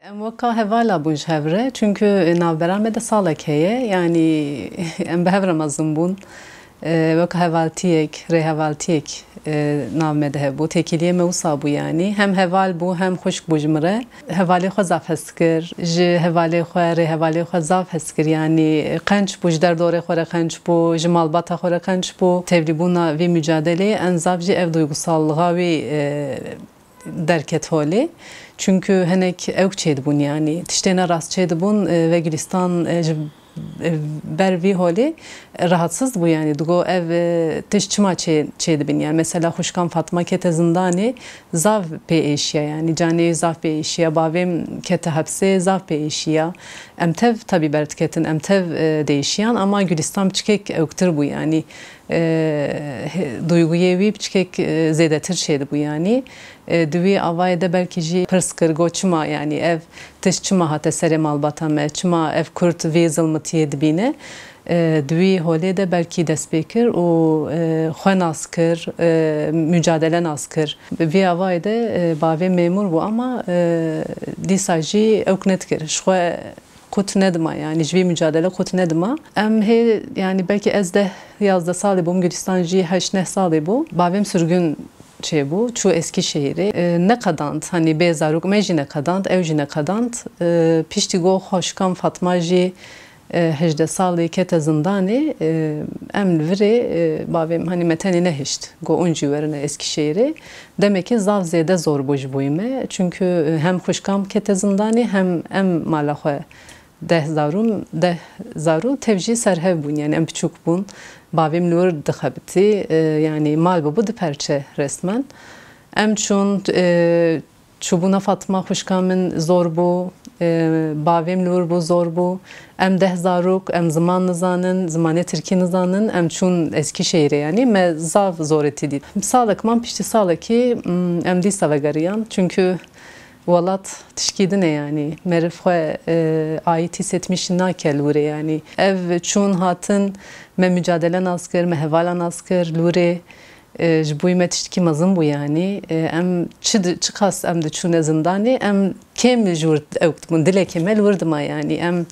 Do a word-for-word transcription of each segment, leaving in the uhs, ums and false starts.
Em weka hevala bûn ji hev re, çunku navbera me de salek heye, yanî em bi hev re mezin bûn. E, weka hevaltiyek, rêhevaltiyek, e, nav me de hebû. Têkiliyê me wisa bû yanî. Hem heval bû, hem xwişk bû ji min re. Hevalê xwe zaf hez dikir. Ji hevalê xwe, rêhevalê xwe zaf hez dikir. Yanî qenc bû, ji derdorê xwe re qenc bû, ji malbata xwe re qenc bû. Tevlîbûna vî mucadelê en zaf jî ev duygusallixa wî, e, derket holê. Çunku hinek ewk çêdibûn, yanî tiştê nerast çêdibûn, e, ve Gülistan, e, ji, e, ber vî holê rahatsiz bû, yanî digo ev, e, tişt çima çê, çêdibin, yanî mesela xwişkan Fatma kete zindanê, zaf pê êşiya, yanî canê zaf pê êşiya, bavêm kete hepsê, zaf pê êşiya. Em tev tabî berdiketin, em tev, e, diêşiyan, ama Gülistan piçkek ewktir bû, yanî e, he-, duyguyê wî piçkek, e, zêdetir çêdibû, yanî. E, di wî avayê de belkî jî pirs kir, got, çima, yanî ev tişt çima hate serê malbata me, çima ev kurd vê zilmitiyê dibîne? E, di wî holê de belkî dest pê kir û, e, xwe nas kir, e, mucadele nas kir. Bi vî avayê de, e, bavê memûr bû, ama, e, dîsa jî ewk nedikir. Ji xwe qut nedima, yanî ji vî mucadele qut nedima. Em hê, yanî belkî ez deh yazdeh salî bûm, Gülistan jî heşt neh salî bû. Bavêm sirgûn çêbû, çû Eskîşehîrê. E, neqedand, hanî bê zarok me jî neqedand, ew jî neqedand. E, piştî ku xwişkan Fatma jî, e, hejdeh salî kete zindanê, e, em li virê, e, bavêm, hanî me tenê nehişt, ku hûn jî werine Eskîşehîrê. Demekî zaf zêde zor bû ji bo me. Çunku, e, hem xwişkam kete zindanê, hem em mala xwe deh zarû, deh zarû tev jî ser hev bûn. Yanî em piçûk bûn. Bavêm li wir dixebitî. E, yanî mal bûbû du perçe resmen. Em çûn, e, çûbûna Fatma xwişka min zor bû. E, bavêm li wir bû, zor bû. Em deh zarok, em ziman nizanin, zimanê tirkî nizanin, em çûn Eskîşehîrê, yanî me zaf zoretî dît. Salek man, piştî salekî, mm, em dîsa vegeriyan, çunku welat tişkî din e, yanî meriv xwe, e, aît hîsetmîş nake li wir ê, yanî ev çûn hatin, me mucadele nas kir, me hevala nas kir li wir ê. E, ji bo me tiştekî mezin bû, yanî, e, em çi di-, çiqas em diçûne zindanê, em kêm ji wir ewk dibûn, dilekê me li wir dima, yanî em,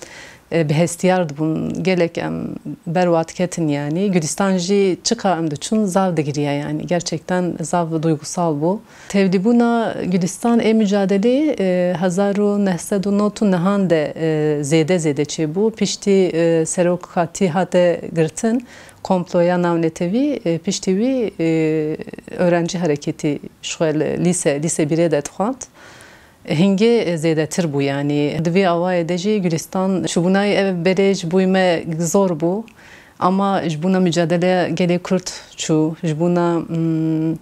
e, bi hestiyar dibûn, gelek em ber wa diketin, yanî Gülistan jî çiqa em diçûn zaf digiriya, yanî gerçekten zaf duygusal bû. Tevlîbûna Gülistan ê mucadelê, e, hezar û neh sed û nod û nehan de, e, zêde zêde çêbû. Piştî, e, serokatî hate girtin, komploya navnetewî, e, piştî wî, e, öğrenci hareketî ji xwe li lîse, lîse bîrê de dixwend. Hingê, e, zêdetir bû, yanî di vî awayê de jî Gülistan çûbûnayê ev berê ji bo me zor bû. Ama ji bona mucadeleya gelê Kurd çû, ji bona, mm,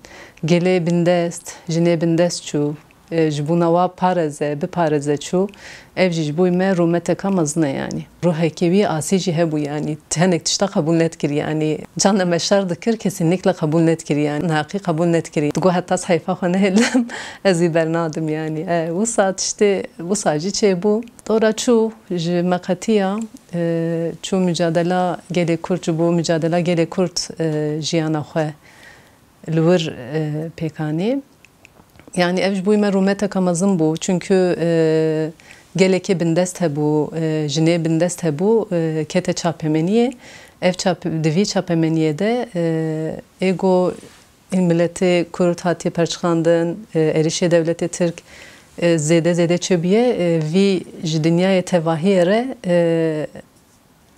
gelê bindest, jinê bindest çû. E, ji bona wa parêze, biparêze çû. Ev jî ji bo me rûmeteka mezin e, yanî. Ruhekê wî asî jî hebû, yanî. Hinek tişta qebûl nedikir, yanî. Can me şer dikir, kesinlikle qebûl nedikir, yanî. Neheqî qebûl nedikir. Digot heta ez heyfa xwe nehêlim, ez wî bernadim, yanî. E, wisa tiştê, wisa jî çêbû. Dora çû, ji me qetiya, e, çû mucadela gelê Kurd, ji bo mucadela gelê Kurd, e, jiyana xwe li wir, e, pêk anî. Yanî ev ji bo me rûmeteka mezin bû, çunku, e, gelekê bindest hebû, e, jinê bindest hebû, e, kete çapemeniyê. Ev çap-, di vî çapemeniyê de, e, ê ku miletê Kurd hatiye perçiqandin, e, êrişê dewletê Tirk, e, zêde zêde çêbûye, e, vî ji dinyayê tevahiyê re, e,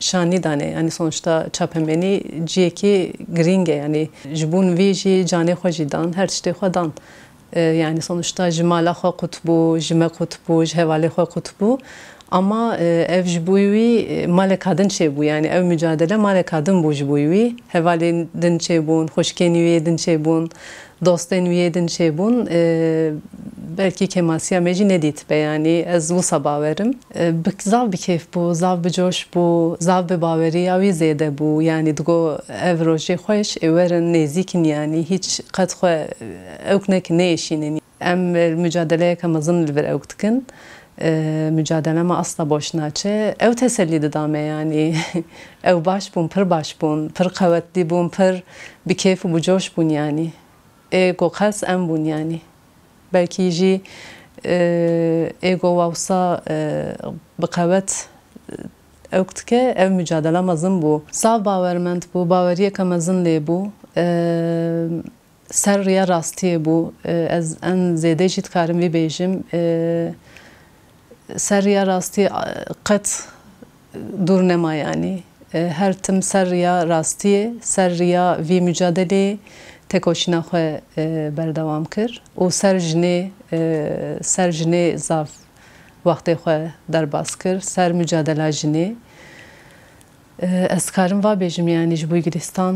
şanî dane. Yanî sonuçta çapemenî cihekî girîng e. Yanî ji bo vî jî canê xwe jî dan, her tiştê xwe dan. E, yanî sonuçta ji mala xwe qut bû, ji me qut bû, ji hevalê xwe qut bû. Ama, e, ev ji bo wî, e, maleka din çêbû. Yanî ev mucadele maleka din bû ji bo wî. Hevalên din çêbûn, xwişkên wî yê din çêbûn. Dostên wî yê din çêbûn, e, belkî kêmasiya me jî nedîtibe, yanî ez wisa bawer im. E, bi, zaf bi kêf bû, zaf bi coş bû, zaf bi baweriya wî zêde bû, yanî digo ev rojê xweş ê werin nêzîkin, yanî hîç qet xwe, e, ewk nekin, neêşînin. Em, e, mucadeleyeke mezin li vir ewk dikin. E, mucadele me asla boş naçe. Ew tesellî dida me, yanî ew baş bûn, pir baş bûn, pir qewetlî bûn, pir bi kêf û bi coş bûn, yanî. Ê ku qels em bûn, yanî. Belkî jî, E, êgo wawsa e, bi qewet ewk dike, ev mücadela mezin bû. Zaf bawermend bû, baweriyeke mezin lê bû. E, ser riya rastiyê bû. E, ez en zêde jî dikarim vî bêjim. E, ser riya rastiyê e, qet dûr nema yanî. E, her tim ser riya rastiyê, ser riya vî mücadeleyê tekoşîna xwe e, berdewam kir û ser jinê, e, ser jinê zaf wextê xwe derbas kir, ser mücadela jinê. E, ez dikarim va bêjim, yanî ji bo Gulîstan